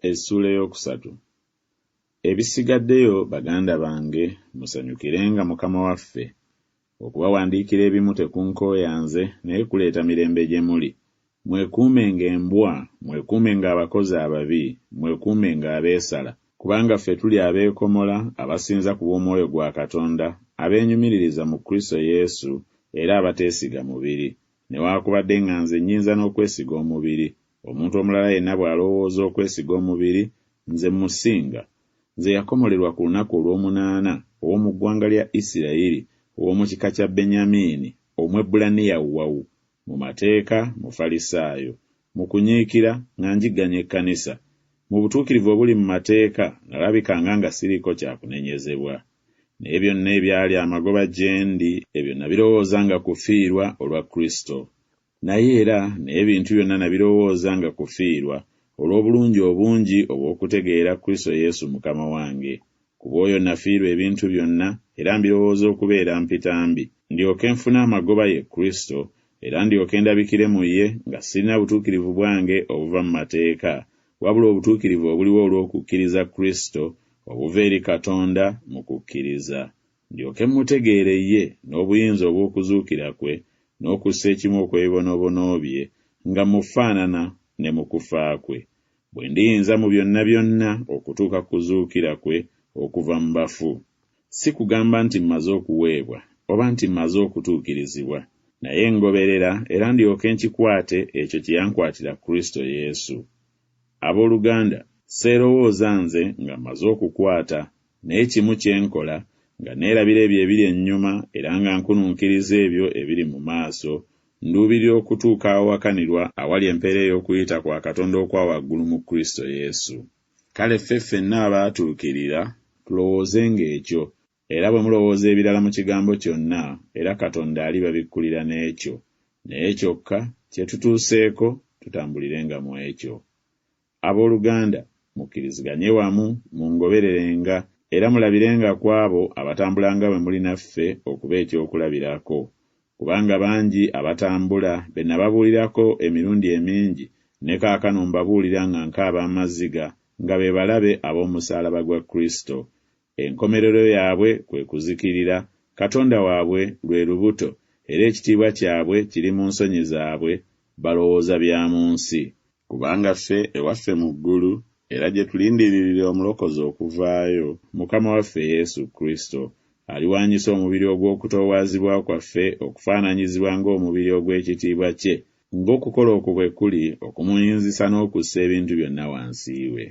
Essuula ey'okusatu. Ebisigaddeyo, baganda bange, musanyukirenga Mukama waffe. Okubawandiikira ebimu tekunkooya nze, naye kuleeta mirembe gye muli. Mwekuumenga embwa, mwekuumenga abakozi ababi, mwekuumenga abeesala. Kubanga ffe tuli abeekomola, abasinza ku bw'Omwoyo gwa Katonda, abeenyumiririza mu Kristo Yesu, era abateesiga mubiri. Newaakubadde nga nze nnyinza n'okwesiga omubiri. Omuntu omulala yenna bw'alowooza okwesiga omubiri, nze mmusinga. Nze yakomolerwa ku lunaku olw'omunaana, ow'omu ggwanga lya Isirayiri, ow'omu kika kya Benyamiini, Omwebbulaniya wawu, mu mateeka, Mufalisaayo. Mu kunyiikira, nga njigganya ekkanisa. Mu butuukirivu obuli mu mateeka, nalabikanga nga siriiko kya kunenyezebwa. Naye byonna ebyali amagoba gye ndi, ebyo nabirowooza nga kufiirwa olwa Kristo. Naye era n'ebintu byonna nabirowooza nga kufiirwa, olw'obulungi obungi obw'okutegeera Kristo Yesu Mukama wange. Ku bw'oyo nafiirwa ebintu byonna, era mbirowooza okubeera mpitambi, ndyoke nfune amagoba ye Kristo, era ndyoke ndabikire mu ye nga sirina butuukirivu bwange obuva mu mateeka, wabula obutuukirivu obuliwo olw'okukkiriza Kristo, obuva eri Katonda mu kukkiriza. Ndyoke mmutegeere ye, n'obuyinza obw'okuzuukira kwe, n'okussa ekimu okw'ebibonoobono bye, nga mmufaanana ne mu kufa kwe, bwe ndiyinza mu byonna byonna okutuuka ku kuzuukira kwe okuva mu bafu. Si kugamba nti mmaze okuweebwa, oba nti mmaze okutuukirizibwa, naye ngoberera era ndyoke nkikwate ekyo kye yankwatira Kristo Yesu. Abooluganda, seerowooza nze nga mmaze okukwata, naye kimu kye nkola, nga neerabira ebyo ebiri ennyuma era nga nkununkiriza ebyo ebiri mu maaso, nduubirira okutuuka awawakanirwa awali empeera ey'okuyita kwa Katonda okwa waggulu mu Kristo Yesu. Kale ffe ffenna abaatuukirira, tulowoozenga ekyo, era bwe mulowooza ebirala mu kigambo kyonna, era Katonda alibabikkulira n'ekyo. Naye kyokka kye tutuuseeko, tutambulirenga mu ekyo. Abooluganda, mukkiriziganye wamu, mungobererenga, era mulabirenga ku abo abatambula nga bwe muli naffe okuba ekyokulabirako. Kubanga bangi abatambula, be nababuulirako emirundi emingi, ne kaakano mbabuulira nga nkaaba amaziga, nga be balabe ab'omusaalaba gwa Kristo. Enkomerero yaabwe kwe kuzikirira, katonda waabwe lwe lubuto, era ekitiibwa kyabwe kiri mu nsonyi zaabwe, balowooza bya mu nsi. Kubanga ffe ewaffe mu ggulu, era gye tulindiririra Omulokozi okuvaayo, Mukama waffe Yesu Kristo, aliwaanyisa omubiri ogw'okutoowazibwa kwaffe okufaananyizibwa ng'omubiri ogw'ekitiibwa kye, ng'okukola okwo bwe kuli okumuyinzisa n'okussa ebintu byonna wansi we.